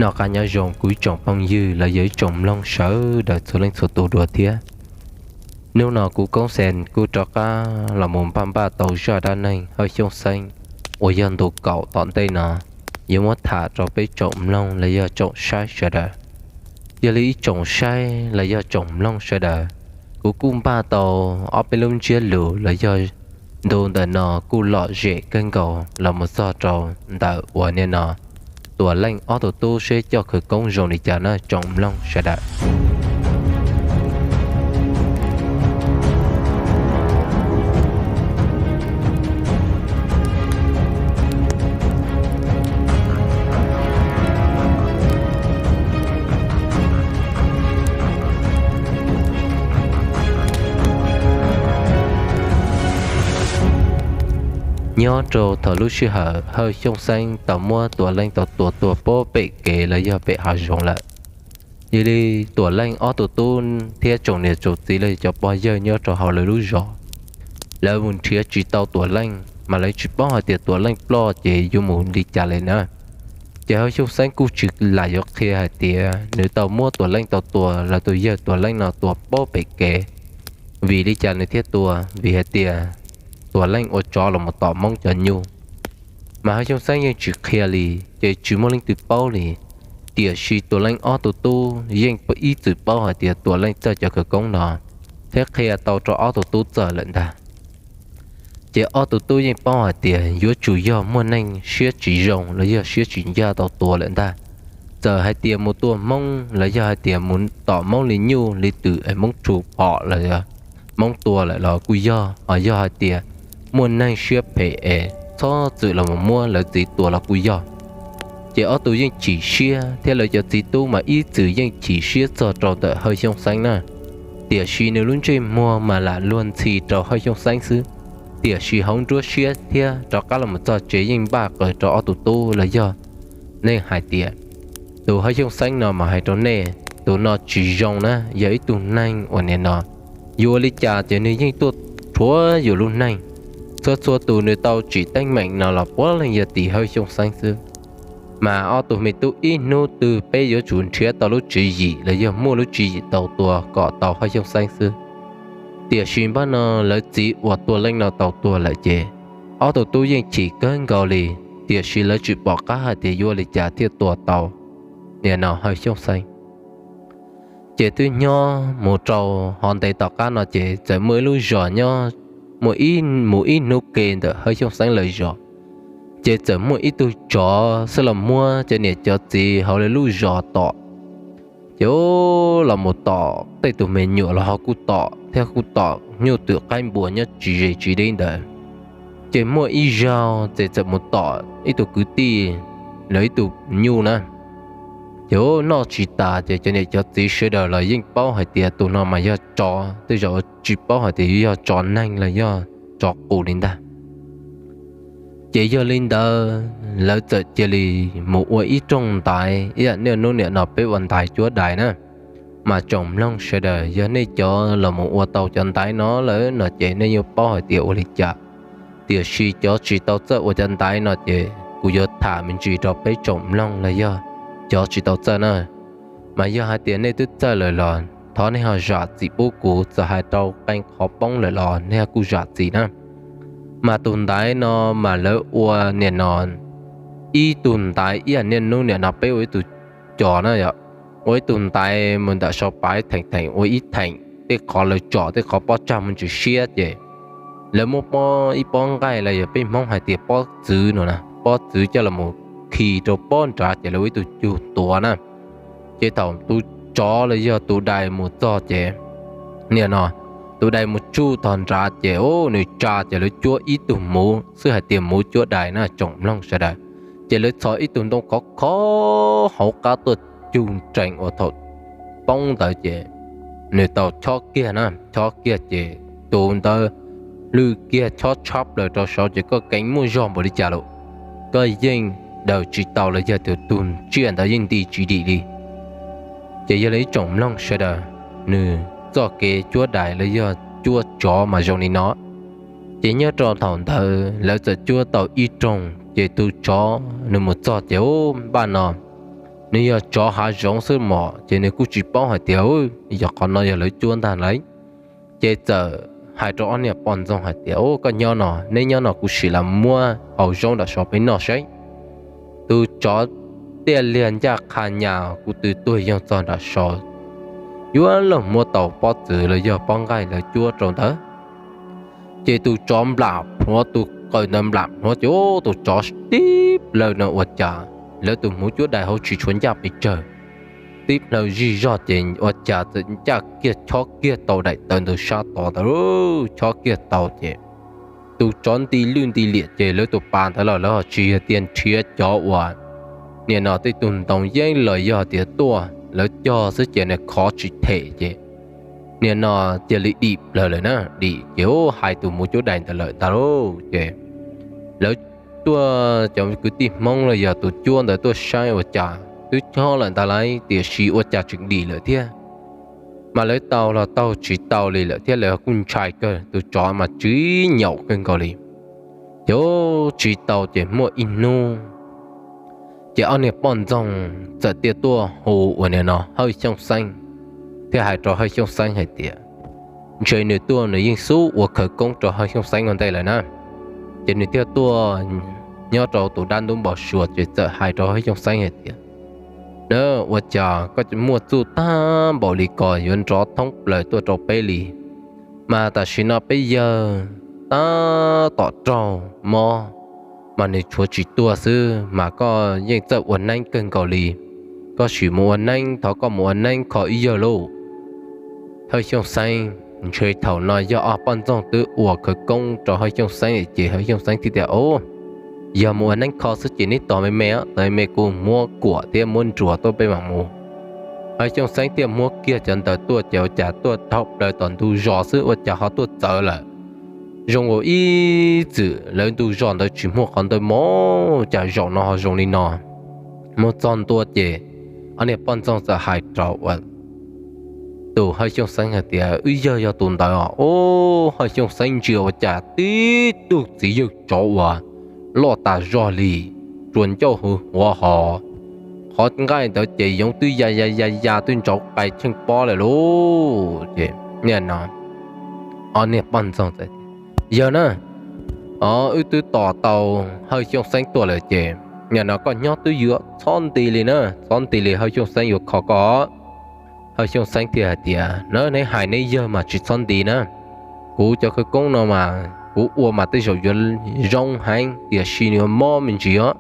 Noj qab nyob zoo kuv ib tsoom phooj ywg los yog ib tsoom mloog sawv daws txhua leej txhua tus dua thiab. Hnub no kuv Koob Xees kuj rov qab los mus npaj npaj tau zaj dab neeg Hawj Xyooj Xeeb uas yog ntu kaum tom ntej no yuav muab tham rau peb tsoom mloog los yog tsoom saib sawv daws. Yog li ib tsoom saib los yog tsoom mloog sawv daws, kuv kuj npaj tau ob peb lub ntsiab lus los yog ntu ntawm no kuj lom zem kawg nkaus los mus txog rau ntawm uas nim no Tuam Leej ob tug tub seb coj khawv koob zoo li cas na tsoom mloog sawv daws. Nyob rau thaum lub sij hawm Hawj Xyooj Xeeb tau muab Tuam Leej tau tua tuag pab pem kev los yog pem hav zoov lawm, yog li Tuam Leej ob tug tub thiab tsoom niam tsoom txiv los yog cov pog yawg nyob rau hauv lawv lub zos, lawv mus nrhiav tsis tau Tuam Leej mas lawv tsis paub hais tias Tuam Leej ploj ces yuav mus li cas li na. Ces Hawj Xyooj Xeeb kuj tsis lam yuav qhia hais tias nws tau muab Tuam Leej tau tua, lawv tus yawg Tuam Leej no tua pab pem kev. Vim li cas nws thiaj tua? Vim hais tias Tuam Leej ua tsov los mus tom Hmoob cov nyuj. Mas Hawj Xyooj Xeeb yeej tsis qhia li, ces tsis muaj leej twg paub li. Tiam sis Tuam Leej ob tug tub yeej ib txwm paub hais tias Tuam Leej txawj cov khawv koob no, thiab qhia tau rau ob tug tub txawj lawm ntag. Ces ob tug tub yeej paub hais tias yuav tsum yog muaj neeg siab tsis zoo los yog siab tsis ncaj tau tua lawm ntag. Txawm hais tias mus tua Hmoob los yog hais tias mus tom Hmoob li nyuj li twm es Hmoob rhu phom los Hmoob tua lawm los kuj yog, ho yog hais tias muaj neeg siab phem es txhob txwm los mus muab lawv txiv tua los kuj yog. Ces ob tug yeej chim siab thiab lawv cov txiv tub mas ib txwm yeej chim siab txog rau ntawm Hawj Xyooj Xeeb na. Tiam sis nws lub ntsej muag mas lam luag ntxhi rau Hawj Xyooj Xeeb xwb. Tiam sis hauv nruab siab thiab rov qab los mus txog tsev yeej npaj qws rau ob tug tub los yog nej hais tias, tus Hawj Xyooj Xeeb no mas hais rau nej, tus no tsis zoo na, yog ib tug neeg uas nim no yuav ua li cas ces nws yeej tuaj rhuav yus lub neej. Txhua txhua tus nws tau tsim teeb meem no los puav leej yog tim Hawj Xyooj Xeeb xwb. Mas ob tug me tub ib hnub twg peb yuav tsum nrhiav tau lub tswv yim los yog muaj lub tswv yim tau tua kom tau Hawj Xyooj Xeeb xwb. Tiam sis npaj no lawv txiv uas Tuam Leej no tau tuag lawm ces ob tug tub yeej chim kawg nkaus li, tiam sis lawv tsis pom qab hais tias yuav ua li cas thiaj tua tau nim no Hawj Xyooj Xeeb. Ces twb nyob mus rau hov ntev tom qab no ces txawm muaj ib lub zos nyob, muaj ib, mus ib hnub ke ntawm Hawj Xyooj Xeeb lawv zos, ces txawm muaj ib tug tsov xwb los muab cov niam cov txiv hauv lawv lub zos tom. Ces los mus tom tej tus me nyuam los ho kuj tom thiab kuj tom nyuj twm qaib npua nyob tsis ze tsis deb ntawd. Ces muaj ib zaug ces txawm mus tom ib tug kwv tij lawv ib tug nyuj na. Ces noj tsis tas ces cov niam cov txiv sawv daws los yeej paub hais tias tus no mas yog tsov, tej zaum tsis paub hais tias yuav yog tsov neeg los yog tsov qus li ntag. Ces yog li ntawd lawv txawm cia li mus ua ib rooj ntaiv, ib yam niaj hnub nim no peb ua ntaiv cuab dais na. Mas tsoom mloog sawv daws yog nej cov los mus ua tau cov ntaiv no lawm no ces nej yeej paub hais tias ua li cas. Tiam sis cov tsis tau txawj ua cov ntaiv no ces kuv yuav tham me ntsis rau peb tsoom mloog los yog cov tsis tau txawj na. Mas yog hais tias nej twb txawj lawm los thov nej ho zam txim pub kuv, txawm hais rau qee qhov poob lawm los nej kuj zam txim na. Mas tus ntaiv no mas lawv ua nim no ib tug ntaiv ib yam niaj hnub nim no peb ua ib tug cos na yom, ua ib tug ntaiv mus ntawm saum pab theem theem ua ib theem, tej qhov lawv tsom tej qhov pob tsag mus ntsis siab ces lawv muab pob, ib pob nqaij los yog peb Hmoob hais tias pob txwv no na, pob txwv coj los mus khi rau pob nrad ces lawv ua ib tug cug tuav na. Ces thaum tus tsov los yog tus dais mus txog ces nim no tus dais mus tsuj tog nrad ces nws tsa ces lawv cuab ib tug muv xwb, hais tias muv cuab dais na tsoom mloog sawv daws. Ces lawv txhos ib tug ntoo khov kho hauv qab tuaj cug nrees uas thaum poob ntawd ces nws tau chob kiag na, chob kiag ces tus ntawd lwj kiag chob tshab plaws rau saud ces koj keev muaj zog npaum li cas los koj yeej daws tsis tau los yog tus tsiaj ntawd yeej nti tsis dim li. Ces yog li ib tsoom mloog sawv daws, nws txoj kev cuab dais los yog cuab tsov mas zoo li no. Ces nyob rau thaum ntawd lawv txawm cuab tau ib rooj ces tus tsov nws mus txog ces npaj no nws yog tsov hav zoov xwb mog, ces nws kuj tsis paub hais tias yog qhov no yog lawv cuab ntag lauj. Ces txawm hais rau ob niag poj ntxoog hais tias, Koj nyob no, neb nyob no kuv sim los muab hau zaub nram saud peb noj saib. Tus tsov tiaj liag ncaj qha nyas kuv tw tuag yoog txog nram saud, yuav luag muab tau pob txwv los yog pob nqaij lawv cuab rau ntawd. Ces tus tsov nplam plhuav, tus qws ntawd nplam plhuav ces tus tsov tib plawg no ua cas lawv tus hmuv cuab dais hauv tsis tshuav ncaj pes tsawg, tib plawg zij zog ces ua cas txawm ncaj kiag chob kiag tau daim tawv ntawd sab tod ntawd, chob kiag tau ces tus tsov nti lwj nti liam ces lawv tus pas ntawd los lawv ho tsis yog tias nrhiav cov uas nim no tej tug ntoo yeeb los yog tias tuaj, lawv cog xwb ces nws khov tsis them ces nim no cia li dim plawg lawm na, dim ces hais tus hmuv cuab dais ntawd lawm ntag lauj. Ces lawv tuaj, cov kwv tij Hmoob los yog tus cuab ntawd tuaj saib ua cas twb chob lawm ntag lauj, tiam sis ua cas tseem dim lawm thiab. Mas lawv tau los taug tsis tau li lawm thiab lawv kuj ntshai kawg, tus tsov mas tsis nyaum kawg nkaus li. Ces tsis tau ces muaj ib hnub ces ob niag poj ntxoog txawm tiaj tuaj hu uas nim no Hawj Xyooj Xeeb, thiaj hais rau Hawj Xyooj Xeeb hais tias, ntshe nws tuaj nws yeej xub ua khawv koob rau Hawj Xyooj Xeeb ua ntej lawm na. Ces nws thiaj tuaj nyob rau tus dab ntub npau suav ces txawm hais rau Hawj Xyooj Xeeb hais tias, na, ua cas koj muaj txuj tag npaum li ko yuav nrov thoob plaws tuaj rau peb li? Mas tam sim no peb yawg tab tom raug mob, mas nws tshuav tsis tuag xwb mas koj yeej txawj ua neeb kawg nkaus li. Koj sim mus ua neeb, thov koj mus ua neeb kho ib yawg lauj. Hawj Xyooj Xeeb, ntshe thaum no yog ob poj ntxoog twb ua khawv koob rau Hawj Xyooj Xeeb ces Hawj Xyooj Xeeb thiaj tias, o, yog mus ua neeb kho xwb ces neb tos me me, tos me me kuv muab kuam thiab muab nruas tuaj peb mam mus. Hawj Xyooj Xeeb thiaj muab kiag cov ntawd tuaj ces ua cas tuaj dhau plaws tom ntug zos xwb ua cas ho tuaj txawv lawm. Zoo ua ib txwm lawv ntug zos ntawd tsis muaj qhov ntawd mog, cas zaum no ho zoo li no. Mus txog ntua ces ob niag poj ntxoog txawm hais rau tus Hawj Xyooj Xeeb hais tias, wb yawg yog tus ntawd os. Ub, Hawj Xyooj Xeeb ntsia ua cas tib tug txiv yawg tsov uas loj tas zog li, tsuas ncauj hwv huav hos, qhov nqaij ntawd ces yoov twb ya ya ya ya twb ntsauv qai tsheej pob lawm lauj. Ces nim no ob niag poj ntxoog, yawg na, o, wb twb tos tau Hawj Xyooj Xeeb tuaj lawm ces nim no koj nyob twj ywm, txhob nti li na, txhob nti li, Hawj Xyooj Xeeb yuav kho koj. Hawj Xyooj Xeeb thiaj hais tias, na, neb hais neb yawg mas tsis txhob nti na. Kuv cov khawv koob no mas kuv ua mas tej zaum yuav zoo heev tiam sis nws yuav mob me ntsis os.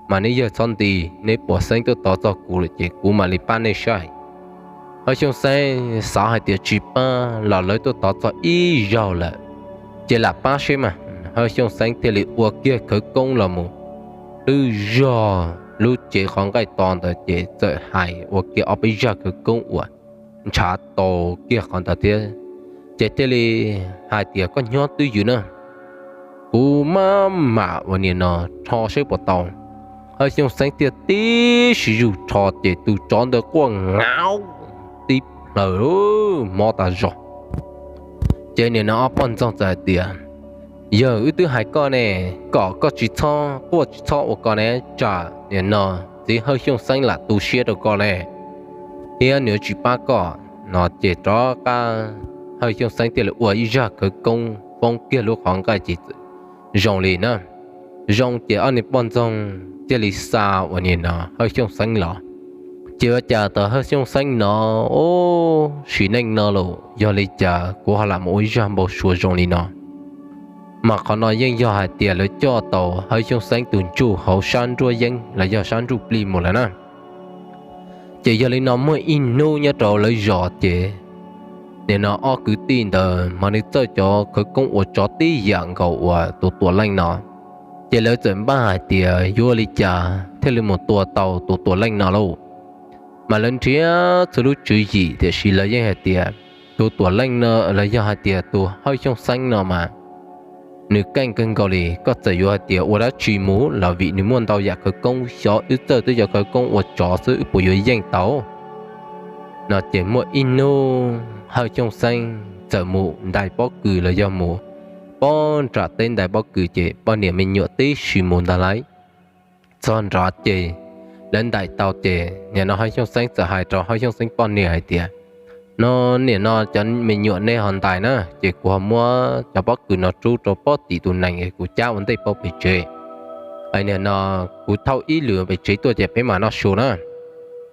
Mas neb yawg txhob nti, neb puas xeeb tuaj tov txog kuv lawm ces kuv mam li pab neb saib. Hawj Xyooj Xeeb xav hais tias tsis pab los lawv tuaj tov txog ib zaug lawm, ces lam pab seb mas. Hawj Xyooj Xeeb thiaj li ua kiag khawv koob los mus twb zog lub cev qhov nqaij to ntawd ces txawm hais ua kiag ob peb zaj khawv koob uas ntshav tau kiag qhov ntawd thiab. Ces thiaj li hais tias, koj nyob twj ywm na, kuv maj mam ua nim no rho saib puas tau. Hawj Xyooj Xeeb thiaj tib si zus rho ces tus tsov ntawd quaj nkaus tib plhaws, mob tas zog. Ces nim no ob poj ntxoog txawm hais tias, yawg, wb twb hais koj ne, kom koj tsis txhob quaj tsis txhob ua ko ne, tsam nim no txiv Hawj Xyooj Xeeb lam tu siab rau koj ne, thiab nws yuav tsis pab koj. No ces rov qab Hawj Xyooj Xeeb thiaj li ua ib zaj khawv koob foob kiag lub qhov nqaij ces zoo li na. Zoo ces ob niag poj ntxoog thiaj li xa ua nim no Hawj Xyooj Xeeb los. Ces ua cas tau Hawj Xyooj Xeeb no, ub, sim neej no los yog li cas kuv ho lam mus ua ib zaj npau suav zoo li no. Mas qhov no yeej yog hais tias lawv coj tau Hawj Xyooj Xeeb tus ntsuj hauv sab nruab yeeb los yog sab ntsuj plig mus lawm na. Ces yog li no muaj ib hnub nyob rau lawv zos ces nim no ob kwv tij ntawd mas nws txawj cov khawv koob ua tsov tib yam nkaus uas tus tuam leej no. Ces lawv txawm npaj hais tias yuav ua li cas thiaj li mus tua tau tus tuam leej no lauj. Mas lawv nrhiav txhua lub tswv yim tiam sis lawv yeej hais tias tus tuam leej no los yog hais tias tus Hawj Xyooj Xeeb no mas nws keej kawg nkaus li, koj txawm yuav hais tias ua dab tsi mus los vim nws muaj ntau yam khawv koob, xyov wb txawj twb cov khawv koob ua tsov xwb wb puas yuav yeej tau. No ces muaj ib hnub Hawj Xyooj Xeeb txawm mus ntais pob kws los yog mus pob nram teb ntais pob kws ces poj niam me nyuam tib si mus ntag lauj. Txog nrad ces lawv ntais tau ces nim no Hawj Xyooj Xeeb txawm hais rau Hawj Xyooj Xeeb poj niam hais tias, no nim no cov me nyuam nej ho ntais na, ces kuv ho muab cov pob kws no rub rau pob tim tus nees es kuv cab ua ntej pab pem tsev. Nim no kuv thauj ib lwm pem tsev tuaj ces peb mam noj su na.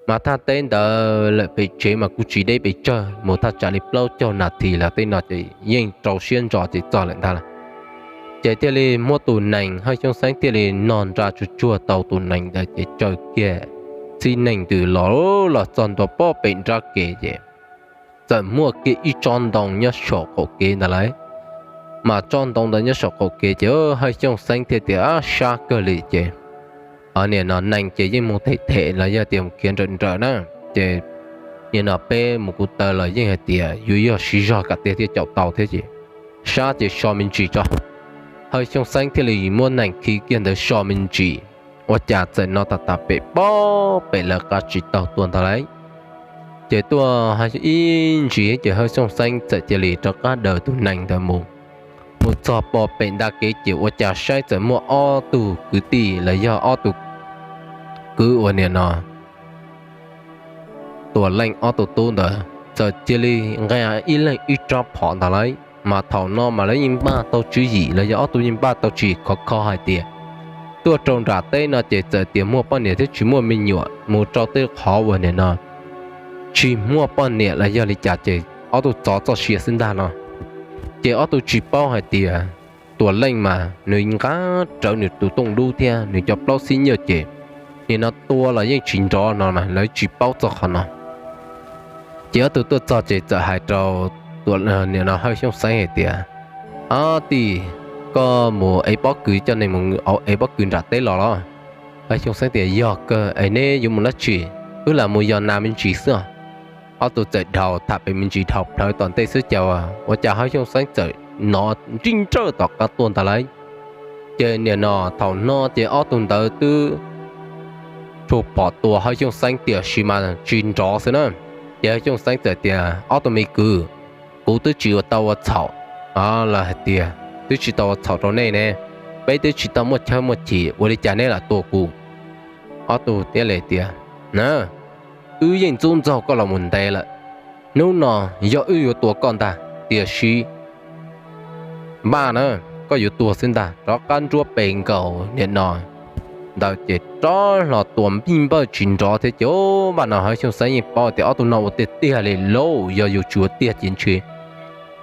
Mas thaj teb ntawd lawm pem tsev mas kuj tsis deb pes tsawg, mus thaj tsam li plaub caug nas this los tej no ces yeej rau siab ntso ces txog lawm ntag. Ces thiaj li muab tus nees, Hawj Xyooj Xeeb thiaj li noj nra tsuag tsuag tau tus nees ntawd ces tsaws kiag txhib neeg ntws los, los txog ntua pab pem nrab kev ces txawm muaj kiag ib tsob ntoo nyob saum qaum kev ntawd lawm. Mas tsob ntoo ntawd nyob saum qaum kev ces Hawj Xyooj Xeeb thiaj tias, sab kawg li ces, nim no nees ces yeej mus them them los yog tias mus khiav nrawm nrawm na, ces nim no peb mus kuv taw los yeej hais tias yuav yog siv zog kom tiag thiaj caum tau thiab ces, sab ces so me ntsis tso. Hawj Xyooj Xeeb thiaj li muab nees khi kiag ntawd so me ntsis, ua cas txawm no tam tam pem pab pem lawv qab tsis taug tuaj ntag lawm. Ces tuaj ib ntsis ces Hawj Xyooj Xeeb txawm cia li rov qab daws tus nees ntawd mus, mus txog pab pem nrab kev ces ua cas saib txawm muaj ob tug kwv tij los yog ob tug kwv uas nim no Tuam Leej ob tug tub ntawd txawm cia li nqa ib leeg ib rab phom ntag lawm. Mas thaum no mas lawv yeej npaj tau tswv yim los yog ob tug yeej npaj tau tswv yim khov kho hais tias tuaj rau nram teb no ces txawm tias muaj poj niam thiab tsis muaj me nyuam, mus rau tej qhov uas nim no tsis muaj poj niam los yog li cas ces ob tug txov txoj sia xwb ntag no. Ces ob tug tsis paub hais tias Tuam Leej mas nws nqa rawv nws tus tooj dub thiab nws cov plaub xib nyawj ces nim no tua los yeej tsis nrov no, lawv tsis paub txog qhov no. Ces ob tug tuaj txog ces txawm hais rau nim no Hawj Xyooj Xeeb hais tias, ob tij, koj mus ev pob kws, coj neeg mus ev pob kws nram teb los los? Hawj Xyooj Xeeb tias, yog kawg es neb yuav mus dab tsi? Wb lam mus yos nas me ntsis xwb. Ob tug txawm dhau tham pem me ntsis dhau plawv tom ntej xwb ces ua cas Hawj Xyooj Xeeb txawm hnov nrij nrawj tom qab tuaj ntag lawm. Ces nim no thaum no ces ob tug ntawd twb rhu phom tua Hawj Xyooj Xeeb tiam sis mas tsis nrov xwb na. Ces Hawj Xyooj Xeeb txawm tias, ob tug me kwv, kuv twb tsis ua tau ua txhaum los hais tias twb tsis tau ua txhaum rau nej ne, peb twb tsis tau muaj chaw muaj chim, ua li cas neb lam tua kuv? Ob tug thiaj li tias, na, wb yeej ntxub ntxaug koj los mus ntev lawm, hnub no yog wb yuav tua koj ntag, tiam sis npaj na, koj yuav tuag xwb ntag. Rov qab nruab pes nkaus nim no ntawd ces rov hlo tua npij npawj tsis nrov thiab ces npaj no Hawj Xyooj Xeeb yeej paub tias ob tug no ua tiag tiag li lauj, yog yus tsis ua tiag ces ntshe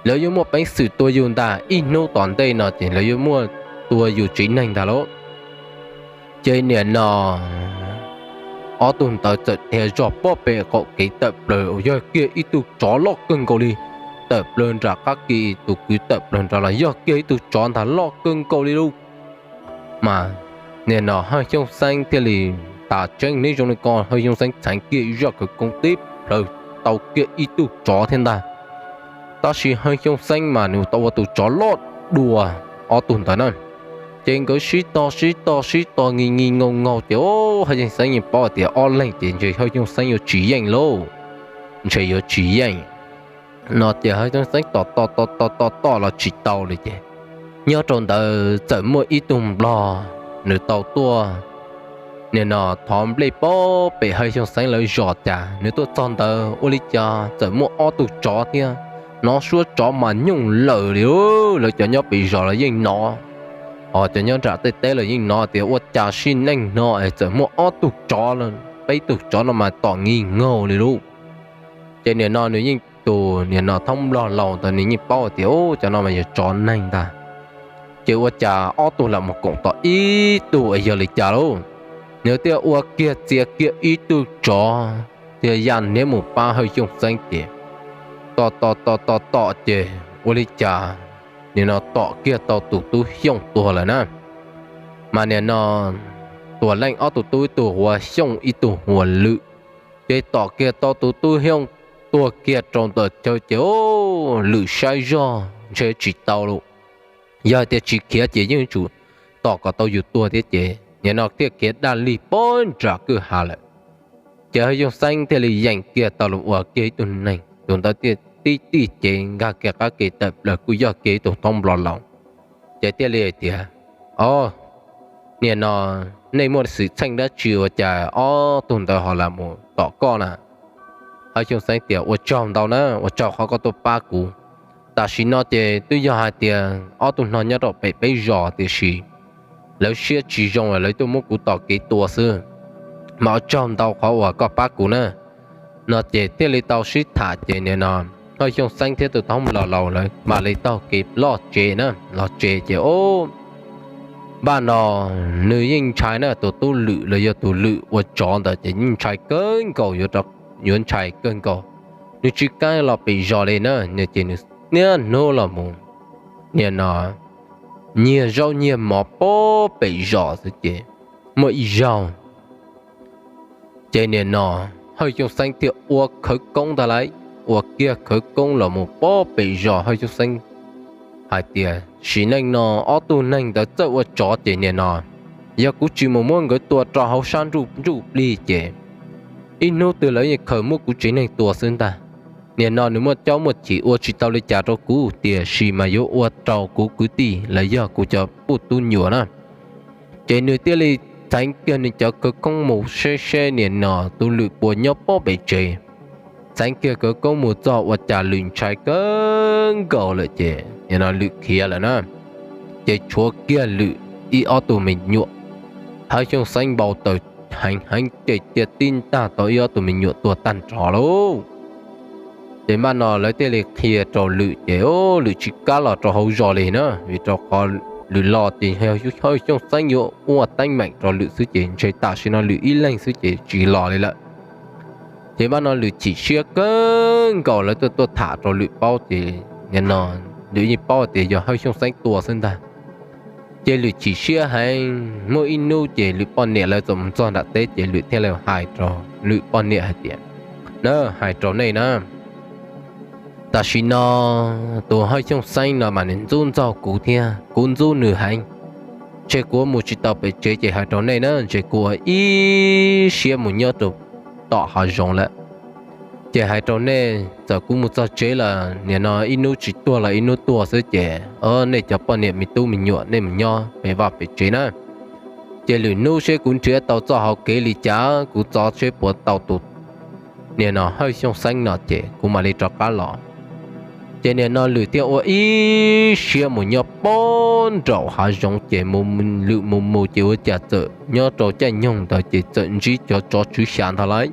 lawv yuav muaj peev xwm tua yus ntag, ib hnub tom ntej no ces lawv yuav muaj tua yus tsev neeg ntag lauj. Ces nim no ob tug ntawd txawm dhia zog pab pem qaum kev tawm plaws, yog kiag ib tug tsov loj kawg nkaus li tawm plaws nram qab kev, tus kwv tawm plaws nrad los yog kiag ib tug tsov ntag loj kawg nkaus li lauj. Mas nim no Hawj Xyooj Xeeb thiaj li tas tseeb, neb zoo li ko, Hawj Xyooj Xeeb txheev kiag ib zaj khawv koob teb plawg tau kiag ib tug tsov thiab ntag. Tab sis Hawj Xyooj Xeeb mas nws tau ua tus tsov loj dua ob tug ntawd na. Ces nkawd sib tog sib tog sib tog nki nki nkaug nkaug ces Hawj Xyooj Xeeb yeej paub tias ob leeg ces ntshe Hawj Xyooj Xeeb yuav tsis yeej lauj, ntshe yuav tsis yeej no ces Hawj Xyooj Xeeb tom tom tom tom tom tom los tsis tau li ces nyob rau ntawd txawm muaj ib tug nplog, nws tau tuaj nim no thov nplej pab pem Hawj Xyooj Xeeb lawv zos cas nws tuaj txog ntawd ua li cas txawm muaj ob tug tsov thiab, hnov suab tsov mas nyooj lawm li. Lawv cov nyob pem zos los yeej hnov, ho cov nyob nram tej teb los yeej hnov tias ua cas sib neej no es txawm muaj ob tug tsov, peb tug tsov no mas tom nki nkaug li lauj. Ces nim no nws yeej, tus nim no thoob nplog laus ntawd nws yeej paub tias cov no mas yog tsov neeg ntag. Ces ua cas ob tug lam mus koom tom ib tug es yog li cas lauj? Nws thiaj ua kiag txia kiag ib tug tsov thiab ya niab mus pab Hawj Xyooj Xeeb ces tom tom tom tom tom ces ua li cas nim no tom kiag tau tus tub Xyooj tuag lawm na. Mas nim no Tuam Leej ob tug tub, ib tug hu ua Xyooj ib tug hu ua Lwm. Ces tom kiag tau tus tub Xyooj tuag kiag rau ntawm chaw ces Lwm saib zog ntshe tsis tau lawm, yog hais tias tsis khiav ces yeej yuav tsum tom kom tau yus tuag thiab ces nim no thiaj khiav daj lig pab nram kwj ha lawm. Ces Hawj Xyooj Xeeb thiaj li yeem kiag tau los ua kiag ib tug neeg, tus ntawd thiaj tib tij cev nkag kiag qab ke tawm plaws kuj yog kiag ib tug thoob nplog laus. Ces thiaj li hais tias, o, Nim no nej muaj xwm txheej dab tsi ua cas ob tug ntawd ho los mus tom koj na? Hawj Xyooj Xeeb tias, Ua tsaug ntau na, ua tsaug qhov koj tuaj pab kuv. Tam sim no ces twb yog hais tias ob tug no nyob rau pem peb zos tiam sis lawv siab tsis zoo lawv tuaj muab kuv tom kev tua xwb, mas ua tsaug ntau qhov uas koj pab kuv na. No ces thiaj li tau sib tham ces nim no Hawj Xyooj Xeeb thiab tus thoob los laus lawv mam li taug kev los tsev na. Los tsev ces o, npaj no nws yeej ntshai na, tus tub Lwm los yog tus Lwm ua tsov ntawd ces yeej ntshai kawg nkaus, yuav ntshai kawg nkaus. Nws tsis kam los pem zos li na, ces nws niaj hnub los mus nim no nyiag zaub nyiag mov pem zos xwb ces muaj ib zaug ces nim no Hawj Xyooj Xeeb thiaj ua khawv koob ntag lauj, ua kiag khawv koob los mus pem zos. Hawj Xyooj Xeeb hais tias, Sim neej no ob tug neeg ntawd txawj ua tsov ces nim no yog kuv tsis mus muab nkawd tua rau hauv sab nruj plig ces ib hnub twg lawv yeej khaws muab kuv tsev neeg tua xwb ntag. Nim no nws muaj caub muaj chim ua tsis tau li cas rau kuv tiam sis mas yuav ua rau kuv kwv tij los yog kuv cov poj tub nyuam na. Ces nws thiaj li txheev kiag nws cov khawv koob mus seb seb nim no tus Lwm puas nyob pem tsev. Txheev kiag khawv koob mus txog ua cas Lwm ntshai kawg nkaus lawm ces nim no Lwm khiav lawm na. Ces tshuav kiag Lwm ib ob tug me nyuam. Hawj Xyooj Xeeb npau taws heev heev ces cia tib ntag tau ib ob tug me nyuam tuag tag nrho lauj. Ces npaj no lawv thiaj li qhia rau Lwm ces Lwm tsis kam los rau hauv zos li na, vim rau qhov Lwm los ces Hawj Xyooj Xeeb yuav ua teeb meem rau Lwm xwb ces ntshe tam sim no Lwm ib leeg xwb ces tsis los li lawm. Ces npaj no Lwm chim siab kawg nkaus, lawv tuaj tuaj tham rau Lwm paub ces nim no Lwm yeej paub tias yog Hawj Xyooj Xeeb tua xwb ntag. Ces Lwm chim siab heev, muaj ib hnub ces Lwm poj niam lawv txawm mus txog nram teb ces Lwm thiaj li hais rau Lwm poj niam hais tias, Na, hais rau nej na, tam sim no tus Hawj Xyooj Xeeb no mas nws ntxub ntxaug kuv thiab kuv ntxub nws heev. Ntshe kuv mus tsis tau pem tsev ces hais rau nej na, ntshe kuv ua ib siab mus nyob rau tom hav zoov lawm. Ces hais rau nej, txawm kuv mus txog tsev lawm nim no ib hnub tsis tuag los ib hnub tuag xwb ces nej cov poj niam me tub me nyuam nej mus nyob pem vaj pem tsev na. Ces lwm hnub seb kuv nrhiav tau txoj hau kev li cas, kuv txov seb puas tau tus nim no Hawj Xyooj Xeeb no ces kuv mam li rov qab los. Ces nim no lwm thiaj ua ib siab mus nyob pob nraum hav zoov ces lwm mus mus ces ua cas txawm nyob rau caij nyoog ntawd ces txawm ntsib cov tsov tswv xya ntag lauj.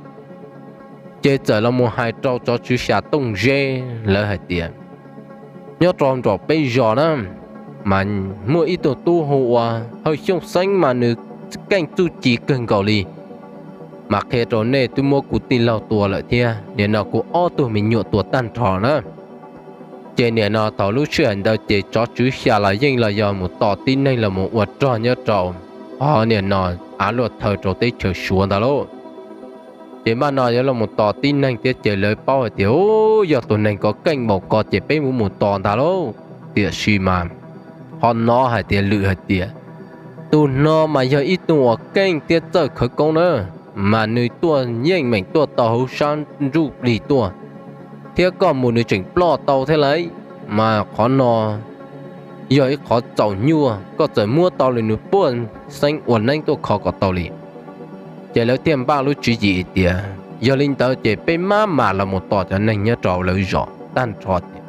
Ces txawm los mus hais rau tsov tswv xya Tooj Zeb lawv hais tias, nyob rau nraum peb zos na, mas muaj ib tug tub hu ua Hawj Xyooj Xeeb mas nws keej txuj ci kawg nkaus li. Mas qhia rau nej, twb muab kuv tij laug tua lawm thiab nim no kuv ob tug me nyuam tua tag nrho na. Ces nim no thaum lub sij hawm ntawd ces tsov tswv xya los yeej los yog mus tos tib neeg los mus ua rog nyob rau hov nim no av luaj thaw rau teb chaws Suav ntag lauj. Ces npaj no yuav los mus tos tib neeg thiab ces lawv paub hais tias, u, yog tus neeg ko keej npaum ko ces peb mus mus tos ntag lauj. Tiam sis mas qhov no hais tias lwm hais tias, tus no mas yog ib tug uas keej thiab txawj khawv koob na, mas nws tuaj yeej meem tuaj tau hauv sab nruj plig tuaj, thiab koj mus nws tseem ploj tau thiab lauj. Mas qhov no yog ib qhov txaus nyuaj, koj txawm muab tau li nws puaj xeeb ua neeb tuaj kho kom tau li. Ces lawv thiaj npaj lub tswv yim tias, yog li ntawd ces peb mab mam los mus tos cov neeg nyob rau lawv zos tag nrho ces,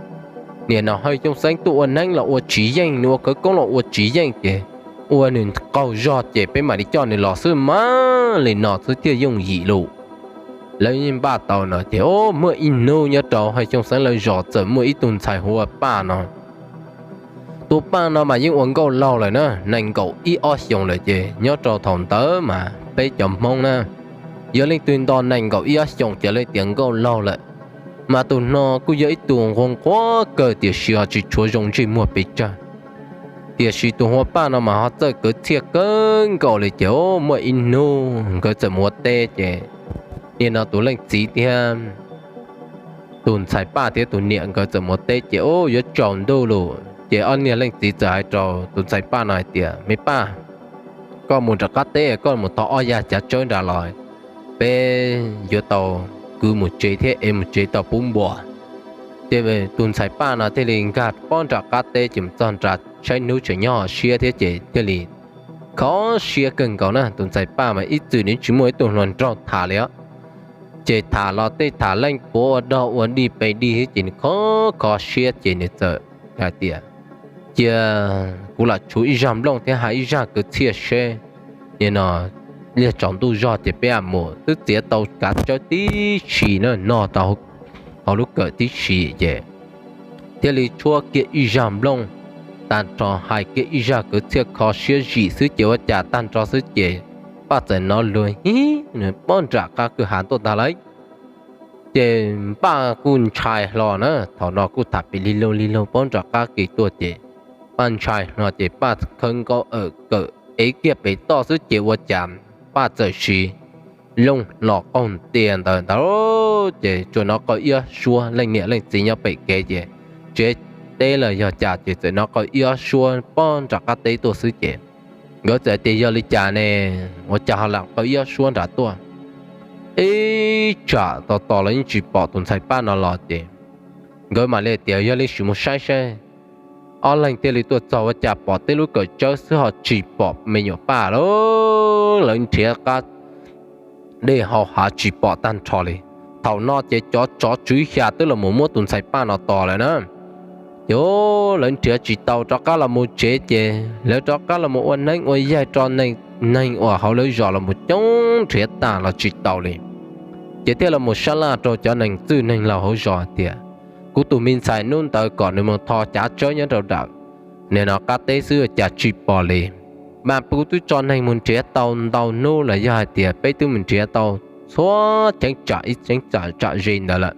nim no Hawj Xyooj Xeeb tuaj ua neeb los ua tsis yeej, nws ua khawv koob los ua tsis yeej ces ua nws qaug zog ces peb mam li coj nws los xwb mas li no xwb thiaj yooj yim lauj. Lawv yeej npaj tau no ces, o, muaj ib hnub nyob rau Hawj Xyooj Xeeb lawv zos txawm muaj ib tug ntxhais hu ua Paj no. Tus Paj no mas yeej ua nkauj laug lawm na, nees nkaum ib ob xyoos lawm ces nyob rau thaum ntawd mas peb cov Hmoob na, yog leej twg nto nees nkaum ib ob xyoos ces lawv tias nkauj laug lawm. Mas tus no kuj yog ib tug nquag nquag kawg tiam sis ho tsis tshuav zoo ntsej muag pes tsawg. Tiam sis tus hu ua Paj no mas ho txawj kwv txhiaj kawg nkaus li ces, o, muaj ib hnub nkawd txawm mus ua teb ces, nim no tus leej txiv thiab tus ntxhais Paj thiab tus niam nkawd txawm mus ua teb ces, o, yuav tsaus ntuj lawm ces ob niag leej txiv txawm hais rau tus ntxhais Paj no hais tias, me Paj, koj mus nram qab teb koj mus thov ob yag cav tsawb nrad los, peb yuav tau kwv mus tsev thiab ev mus tsev tau pub npua. Ces tus ntxhais Paj no thiaj li nkag pob nram qab teb ces mus txog nrad saib hnub tseem nyob siab thiab ces thiaj li kho siab kawg nkaus na. Tus ntxhais Paj mas ib txwm nws tsis muaj ib tug hluas nraug tham li os. Ces tham los tej tham leej puav ua dog ua dig pes dig thiab ces nws kho kho siab ces nws txawm hais tias, cia kuv lam tshuv ib zaj nplooj thiab hais ib zaj kwv txhiaj seb, nim no liag tsaus ntuj zog ces peb mam mus. Twb txiav tau kav tsawb tib si na, noj tau hauv lub kawm tib si ces thiaj li tshuab kiag ib zaj nplooj tag nrho, hais kiag ib zaj kwv txhiaj kho siab zim xwb ces ua cas tag nrho xwb ces Paj txawm hnov luag hib nws poob nram qab kwj ha tuaj ntag lauj. Ces Paj kuj ntshai hlo na, thaum no kuj tham pem lig lug lig lug poob nram qab kis tuaj ces Paj ntshai hlo ces Paj khawb nkaus kawm ev kiag pem toj xwb ces ua cas Paj txawm siv looj hlo qaug ntia ntawd ntag. Ces tsuas hnov qw ib ob suab, leej niam leej txiv nyob pem kev ces tsev teb los yog cas ces txawm hnov qw ib ob suab poob nram qab teb tuaj xwb ces nkawd txawm tias, yog li cas ne, ua cas ho lam qw ib ob suab nram tuaj? Ib tsam tos tos los yeej tsis pom tus ntxhais Paj no los ces nkawd mam li tias, yog li sim mus saib seb. Ob leeg thiaj li tuaj txog ua cas pom tej lub kawm tsawb xwb ho tsis pom me nyuam Paj lawm. Lawv nrhiav qab dej hau hav tsis pom tag nrho li. Thaum no ces cov tsov tswv xya twb los mus muab tus ntxhais Paj no tos lawm na. Ces lawv nrhiav tsis tau rov qab los mus tsev ces lawv rov qab los mus ua neeb ua yaig rau neeg uas hauv lawv zos los mus coob nrhiav tag los tsis tau li. Ces thiaj los mus sab laj rau cov neeg txwj neeg laus hauv zos tias, kuv tus me ntxhais hnub ntawd kom nws mus tho cav tsawb nyob rau nram nim no qab teb xwb cas tsis pom li. Mas kuv twb tso neeg mus nrhiav tau ntau hnub los yog hais tias peb twb mus nrhiav tau txhua cheeb tsam ib cheeb tsam ze ntawd lawm,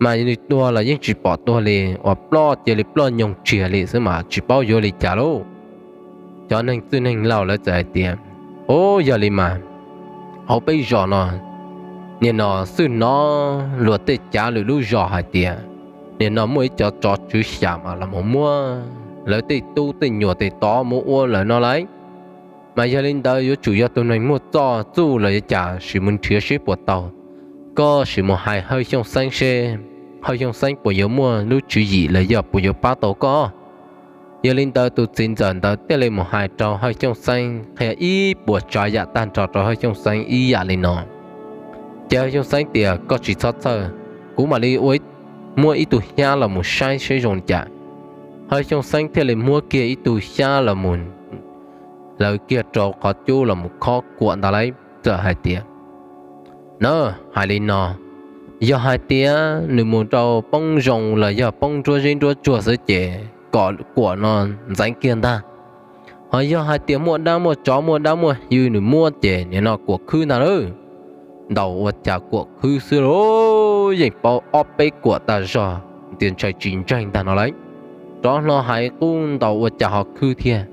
mas nws tuag los yeej tsis pom tuag li, uas ploj cia li ploj nyoog tsiag li xwb mas tsis paub yuav li cas lauj. Cov neeg txwj neeg laus lawv txawm hais tias, o, yog li mas hauv peb zos no nim no xwb hnov luag tej cav lwm lub zos hais tias nim no muaj ib cov tsov tswv xya mas los mus muab lawv tej tub tej nyuam tes tov mus ua lawm no lauj. Mas yog li ntawd yuav tsum yog tus neeg muaj txoj txuj los yuav cas, sim mus nrhiav seb puas tau. Koj sim mus hais Hawj Xyooj Xeeb seb Hawj Xyooj Xeeb puas yuav muaj lub tswv yim los yog puas yuav pab tau koj. Yog li ntawd tus txiv ntxawm ntawd thiaj li mus hais rau Hawj Xyooj Xeeb qhia ib puas tsav yam tag nrho rau Hawj Xyooj Xeeb ib yam li no. Ces Hawj Xyooj Xeeb tias, koj tsis txhob txhawj, kuv mam li ua, muab ib tug xyab los mus saib seb zoo li cas. Hawj Xyooj Xeeb thiaj li muab kiag ib tug xyab los mus hlawv kiag rau qhov cub los mus khob kuam ntag lauj, txawm hais tias, na, hais li no, yog hais tias nws mus rau poob zoo los yog poob nruab zeb nruab tsuag xwb ces kom kuam no ntxeev kiag ntag. Ho yog hais tias muaj dab muaj tsov muaj dab muaj hwj nws muab ces nim no kuam khwb ntag lauj. Ntaus ua cas kuam khwb xwb lauj, yeej paub ob peb kuam tag zog, tias ntshai tsis ntseeg ntag no lauj. Rov hlo hais qub ntaus ua cas ho khwb thiab.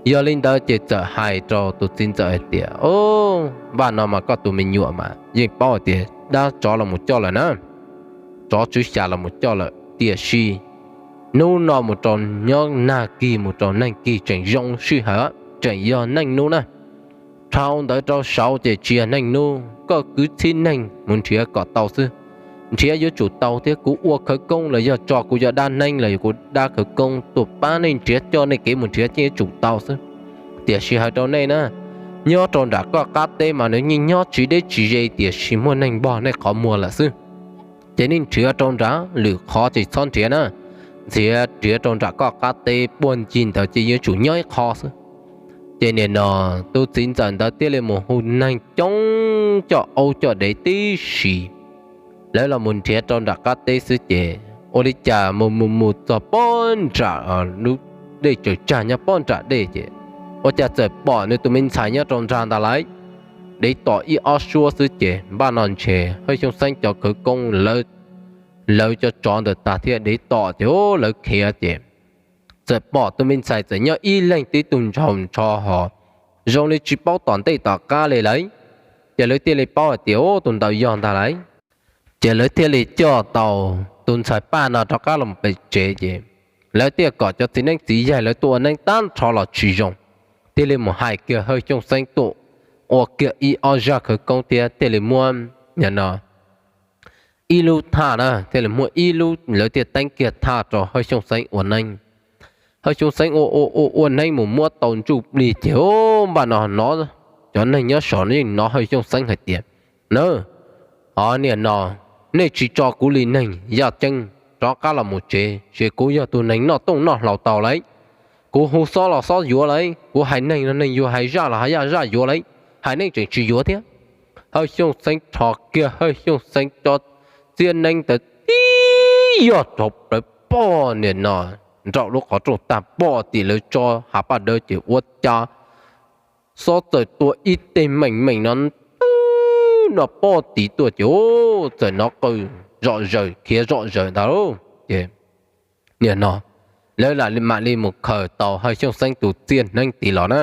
Yog li ntawd ces txawm hais rau tus txiv ntxawm hais tias, o, npaj no mas koj tus me nyuam mas yeej paub hais tias dab tsov los mus coj lawm na, tsov tswv xya los mus coj lawm, tiam sis hnub no mus rau nyob nag kis mus rau neeg kis tseem zoo sij hawm, tseem yog neej hnub na. Dhau ntawd rau saud ces tsis yog neej hnub, koj kwv txhiaj neeg mus nrhiav kom tau xwb. Nrhiav yuav tsum tau thiab, kuv ua khawv koob los yog tso kuv cov dab neeb los yog kuv dab khawv koob tuaj pab nej nrhiav, coj nej kev mus nrhiav ces yuav tsum tau xwb. Tiam sis hais rau nej na, nyob rau nram koj qab teb mas nws yeej nyob tsis deb tsis ze tiam sis muaj neeg npog nej qhov muag lawm xwb. Ces nej nrhiav rau nram lwm qhov ces txhob nrhiav na, nrhiav nrhiav rau nram koj qab teb puag ncig ntawd ces yuav tsum nyob ib qho xwb. Ces nim no tus txiv ntxawm ntawd thiaj li mus hu neeg coob coj aub coj dev tib si, lawv los mus nrhiav rau nram qab teb xwb ces ua li cas mus mus mus txog pob nram lub dej tsaws tsag nyob pob nram dej ces ua cas txawm pom nws tus me ntxhais nyob rau nrag ntag lauj. Dev tom ib ob suab xwb ces npaj no ntshe Hawj Xyooj Xeeb cov khawv koob lawv cov tsov ntawd tag thiab dev tom ces lawv khiav ces txawm pom tus me ntxhais txawm nyob ib leeg tib tug ntshaus ntsho ho zoo li tsis paub tom ntej tom qab li lawm. Ces lawv thiaj li paub hais tias tus ntawd yog ntag lauj. Ces lawv thiaj li coj tau tus ntxhais Paj no rov qab los pem tsev ces lawv thiaj kom cov txiv neeb txiv yaig lawv tuaj ua neeb tag nrho los tsis zoo, thiaj li mus hais kiag Hawj Xyooj Xeeb tuaj ua kiag ib ob zaj khawv koob thiab thiaj li muab no ib lub thaj na, thiaj li muab ib lub, lawv thiaj teeb kiag thaj rau Hawj Xyooj Xeeb ua neeb. Hawj Xyooj Xeeb ua ua ua ua neeb mus muab tau ntsuj plig ces, o, npaj no no cov neeg nyob saum no yeej hnov Hawj Xyooj Xeeb hais tias, na, o, niam no, nej tsis tso kuv li neeg yaj ceeb rov qab los mus tsev ces kuv yog tus neeg noj tooj noj hlau tau lauj. Kuv hu xob los xob yuav lauj, kuv hais neeg los neeg yuav, hais zaj los hais zaj yuav lauj, hais neeb tseem tsis yuav thiab. Hawj Xyooj Xeeb rho kiag Hawj Xyooj Xeeb cov txiab neeb ntawd tib yog rau plawv poj niam no nraum lub qhov rooj tag poj tim lawv tso hav paj dawb ces ua cas xob txawm tua ib teg meem meem no, no poj tim tuaj ces, o, txawm hnov qw zom zaws khiav zom zaws ntag lauj. Ces niam no lawv mam li mus khaws tau Hawj Xyooj Xeeb tus txiab neeb tid los na.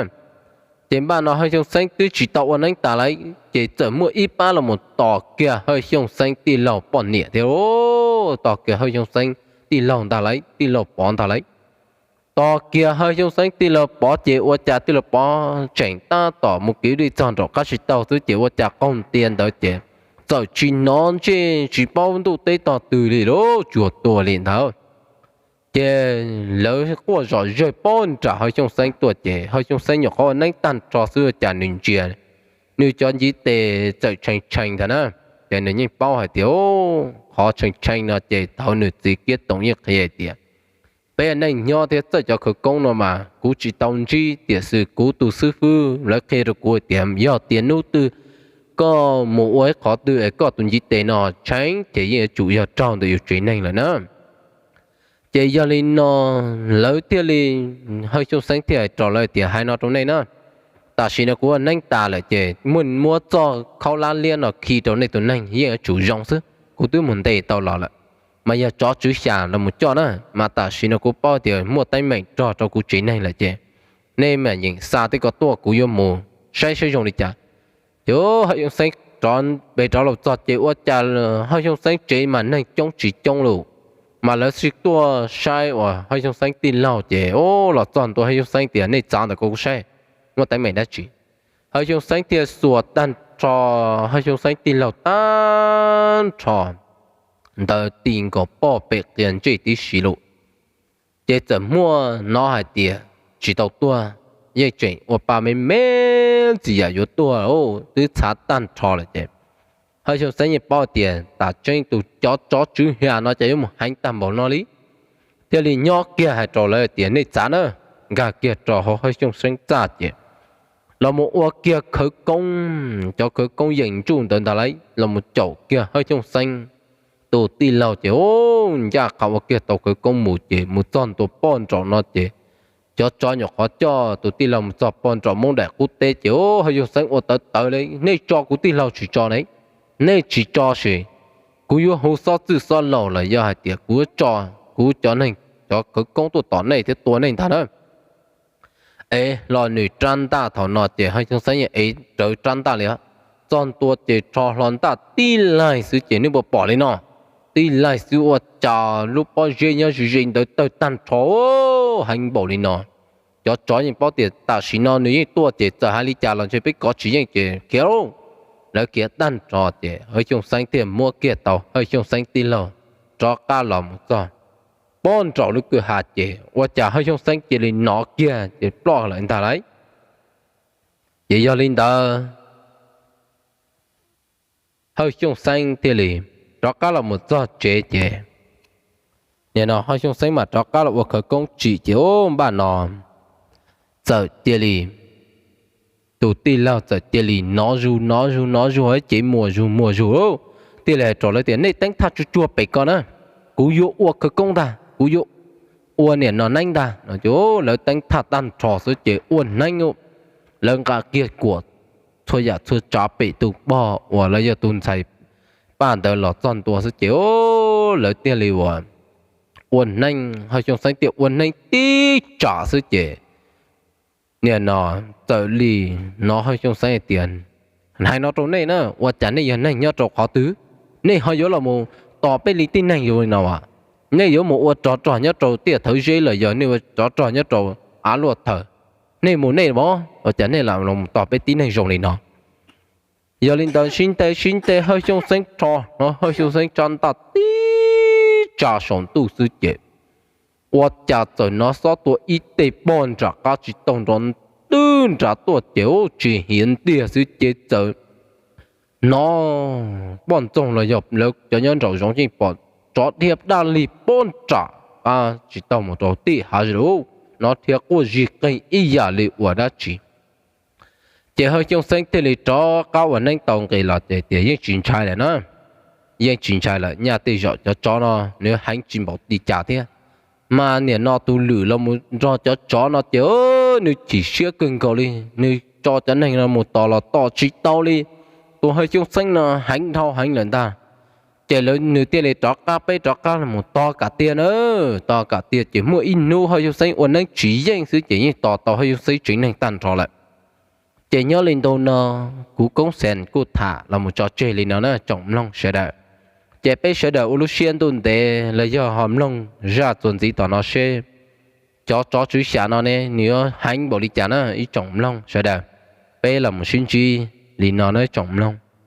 Ces npaj no Hawj Xyooj Xeeb twb tsis tau ua neeb tas lauj ces txawm muaj ib pab los mus tos kiag Hawj Xyooj Xeeb tij laug poj niam thiab, tos kiag Hawj Xyooj Xeeb tij laug ntag lauj, tij laug Pov ntag lauj. Tos kiag Hawj Xyooj Xeeb tij laug Pov ces ua cas tij laug Pov tseem tab tom mus kwv dej txog nraum qab tsis taug xwb ces ua cas qaug ntia ntawd ces txawm tsis hnov ntsej tsis paub ntuj teb tog twg li lauj, tsuas tuag li ntawd. Ces lawv quaj zom zaws pog nram Hawj Xyooj Xeeb tuaj ces Hawj Xyooj Xeeb nyuam qhuav ua neeb tag nrho xwb ua cas nws ntsia nws cov ntiv tes txawm tshee tshee ntag na. Ces nws yeej paub hais tias, o, qhov tshee tshee no ces thaum nws txiv Kiab Toom yeej qhia hais tias, peb neej nyob thiab txawj cov khawv koob no mas kuv tsis tau ntsib tiam sis kuv tus xib fwb lawv qhia rau kuv hais tias yog tias hnub twg koj mus ua ib qhov twg es koj tus ntiv tes no tshee ces yeej yuav tsum yog raug ntawm yus tsev neeg lawm na. Ces yog li no lawv thiaj li, Hawj Xyooj Xeeb thiaj hais rau lawv tias, hais no rau nej na, tam sim no kuv ua neeb tas lawm ces muab txoj khaub lab liab no khi rau nej tus neeg yeej yuav tsum zoo xwb, kuv twb mus ntes tau los lawm. Mas yog tsov tswv xyas los mus coj na, mas tam sim no kuv paub tias muaj teeb meem rog rau kuv tsev neeg lawm ces nej mam yeem xa tej ko tuaj kuv yuav mus saib saib zoo li cas. Ces Hawj Xyooj Xeeb rov pes rov los txog ces ua cas Hawj Xyooj Xeeb tsev mas neeg coob tsis coob lawm, mas lawv sib tuaj saib uas Hawj Xyooj Xeeb tij laug ces, o, los txog ntua Hawj Xyooj Xeeb tias, nej txav ntawm ko kuv saib muaj teeb meem dab tsi. Hawj Xyooj Xeeb thiaj xuas tag nrho Hawj Xyooj Xeeb tij laug tag nrho ntawd ti nkaus pog pem qias ntsej tib si lawm. Ces txawm muaj hnov hais tias tsis tau tuag, yeej tseem ua pa me me ntxiv yam yuav tuag, twb txhav tag nrho lawm ces Hawj Xyooj Xeeb yeej paub tias tas tseeb tus cov tsov tswv xyas no ces yuav mus heev tag npaum no li. Thiaj li nyob kiag hais rau lawv tias, nej txav na, nkag kiag rau hauv Hawj Xyooj Xeeb txaj ces los mus ua kiag khawv koob, cov khawv koob yeem ntsuj ntawd ntag lauj, los mus caum kiag Hawj Xyooj Xeeb tus tij laug ces, o, ncaj qha ua kiag tau khawv koob mus ces mus txog ntua pog nraum no ces cov tsov nyuam qhuav coj tus tij laug mus txog pog nraum Hmoob daim qub teb ces, o, Hawj Xyooj Xeeb ua tawv tawv li, nej tso kuv tij laug tsis tso ne, nej tsis tso ces kuv yuav hu xob txwj xob laug los yog hais tias kuv yuav tso kuv cov neeg, cov khawv koob tuaj tom nej thiab tua nej ntag na. Es hlo nws rab ntaj thaum no ces Hawj Xyooj Xeeb yeej ev rawv rab ntaj li, txog ntua ces rho hlo ntaj tib laig xwb ces nej puas pom li no, tib laig xwb ua cas lub pob zeb nyob ze ze ntawd tawg tag nrho heev npaum li no. Cov tsov yeej paub tias tam sim no nws yeej tuaj ces txawm hais li cas los ntshe peb kov tsis yeej ces khiav lauj. Lawv khiav tag nrho ces Hawj Xyooj Xeeb thiaj muab kiag tau Hawj Xyooj Xeeb tij laug rov qab los mus txog pog nraum lub kwj ha ces ua cas Hawj Xyooj Xeeb cia li hnov kiag ces ploj lawm ntag lauj. Ces yog li ntawd Hawj Xyooj Xeeb thiaj li rov qab los mus txog tsev ces nim no Hawj Xyooj Xeeb mas rov qab los ua khawv koob tsim ces, o, npaj no txawm cia li, tus tij laug txawm cia li hnov zug hnov zug hnov zug cev muag zug muag zug, thiaj li hais rau lawv tias, nej teeb thaj tsuag tsuag pem ko na, kuv yuav ua khawv koob ntag, kuv yuav ua nim no neeb ntag no. Lawv teeb thaj tag nrho xwb ces ua neeb, lawv nqa kiag kuam txhua yam txhua tsav pem tus pog uas lawv yog tus ntxhais paj ntawd los txog ntua xwb ces lawv thiaj li ua, ua neeb, Hawj Xyooj Xeeb thiaj ua neeb tib tsam xwb ces nim no txawm li hnov Hawj Xyooj Xeeb hais tias, hais no rau nej na, ua cas nej yog neeg nyob rau qhov twg, nej ho yuav los mus tos peb li tib neeg zoo li no as? Nej yuav mus ua rog rog nyob rau tiaj thawv zeb los yog nej ua rog rog nyob rau av luaj thawv, nej mus nej os, ua cas nej lam los tos peb tib neeg zoo li no? Yog li ntawd sib nte sib nte Hawj Xyooj Xeeb rho, Hawj Xyooj Xeeb rho ntaj tib tsa saum ntuj xwb ces ua cas txawm hnov xob tua ib teg pog nram qab tsis tau nrov twb nrad tuaj ces tsis hiav ntiag xwb ces txawm hnov poj ntxoog los yog lawv cov nyob nraum zoov yeej pom tsov dhia daj li pog nram qab tsis tau mus rau tim hav zoov, hnov dhia quaj zig qeeg ib yam li ua dab tsi. Ces Hawj Xyooj Xeeb thiaj li rov qab ua neeb tau nqis los ces tias yeej tsis ntshai lawm na, yeej tsis ntshai lawm, nyaj tej zaum cov tsov no nws heev tsis npaum li cas thiab. Mas niam no tus lwm los mus nrog cov tsov no ces nws chim siab kawg nkaus li, nws tso cov neeg no mus tos los tos tsis tau li. Tus Hawj Xyooj Xeeb no heev dhau heev lawm ntag. Ces lawv nws thiaj li rov qab, peb rov qab los mus tos kom tiag na, tos kom tiag ces muaj ib hnub Hawj Xyooj Xeeb ua neeb tsis yeej xwb ces yeej tos tau Hawj Xyooj Xeeb tsev neeg tag nrho lawm. Ces nyob li ntawm no, kuv Koob Xees kuj tham los mus tso tseg li no na tsoom mloog sawv daws. Ces peb sawv daws ua lub siab ntuj ntev los yog ho mloog zaj txuas ntxiv tom no seb cov tsov tswv xya no ne nws yuav heev npaum li cas na ib tsoom mloog sawv daws. Peb los mus sib ntsib li no na tsoom mloog.